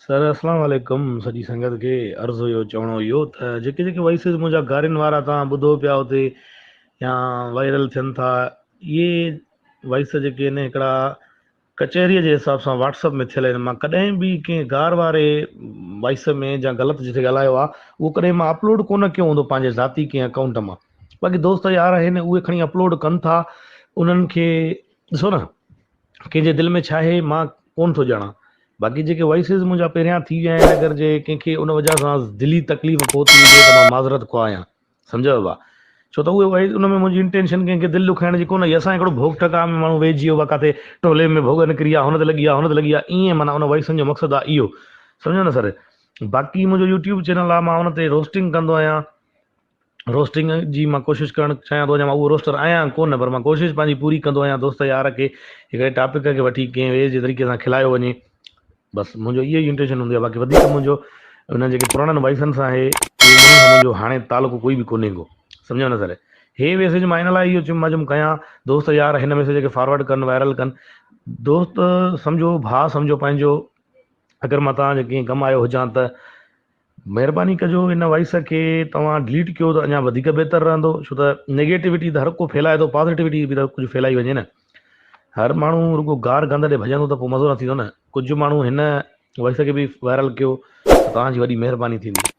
سر اسلام عليڪم سڄي سنگت کي عرض هيو چوڻو اهو ته جيڪي جيڪي وائسز منهنجا گارين وارا توهان ٻڌو پيا اتي يا وائرل ٿين ٿا اهي وائس جيڪي آهن هڪڙا ڪچهري جي حساب سان واٽس اپ ۾ ٿيل آهن مان ڪڏهن به ڪنهن گار واري وائس ۾ يا غلط جتي ڳالهايو آهي اهو ڪڏهن مان اپلوڊ ڪونه ڪيو هوندو پنهنجي ذاتي ڪنهن اڪائونٽ مان باقي دوست يار آهن اهي کڻي اپلوڊ ڪن ٿا انهن کي ڏسو نه ڪنهن جي دل ۾ ڇا آهي مان ڪونه ٿو ڄاڻان. باقي جيڪي وائسز منهنجا پهريان ٿي ويا آهن اگر جي ڪنهن کي ان وجهه سان دلي تڪليف پهتي هجي ته مان معذرت خواهه آهيان. سمجهيو ڀا. ڇو ته اهي وائس ان ۾ منهنجي انٽينشن ڪنهن کي دل ڏکائڻ جي ڪونه هئي. اسان هڪڙو ڀوڳ ٺڪاء ۾ ماڻهو ويهجي ويو ڀا ڪاٿي ٽولي ۾ ڀوڳ نڪري آ هن تي لڳي آ هن تي لڳي آ ائين معنيٰ ان وائسن جو مقصد آ اهو. سمجهيو نه سر. باقي منهنجو يوٽيوب چينل آ مان ان تي روسٽنگ ڪندو آهيان. روسٽنگ جي مان ڪوشش ڪرڻ چاهيان ٿو اڃا مان اهو روسٽر آهيان ڪونه پر مان ڪوشش پنهنجي پوري ڪندو آهيان دوست يار کي هڪڙي ٽاپڪ کي وٺي ڪنهن وي جي طريقي سان کلايو وڃي بس منهنجو اهو ئي انٽينشن هوندي آهي باقي وڌيڪ منهنجو انهن جيڪي پراڻن وائسن سان آهي اهو انهن سان منهنجو هاڻي تعلق ڪوئي به ڪونهي ڪو سمجهيو نه سر هي ميسيج مان ان لاء اهو چيم مان چيم ڪيان دوست يار هن ميسيج کي فارورڊ ڪن وائرل ڪن دوست سمجهو ڀاء سمجهو پنهنجو اگر مان توهان جي ڪنهن ڪم آيو هجان ته مهرباني ڪجو ان وائس کي توهان ڊليٽ ڪيو ته اڃا وڌيڪ بهتر رهندو ڇو ته نيگيٽوٽي ته هر ڪو ڦهلائي ٿو پازيٽوٽي به ته ڪجهه ڦهلائي وڃي نه هر ماڻهو رڳو گار گند ڏي ڀڄندو ته پوء مزو نه ٿيندو نه ڪجهه ماڻهو هن وائس کي به وائرل ڪيو ته توهان جي وڏي مهرباني ٿيندي.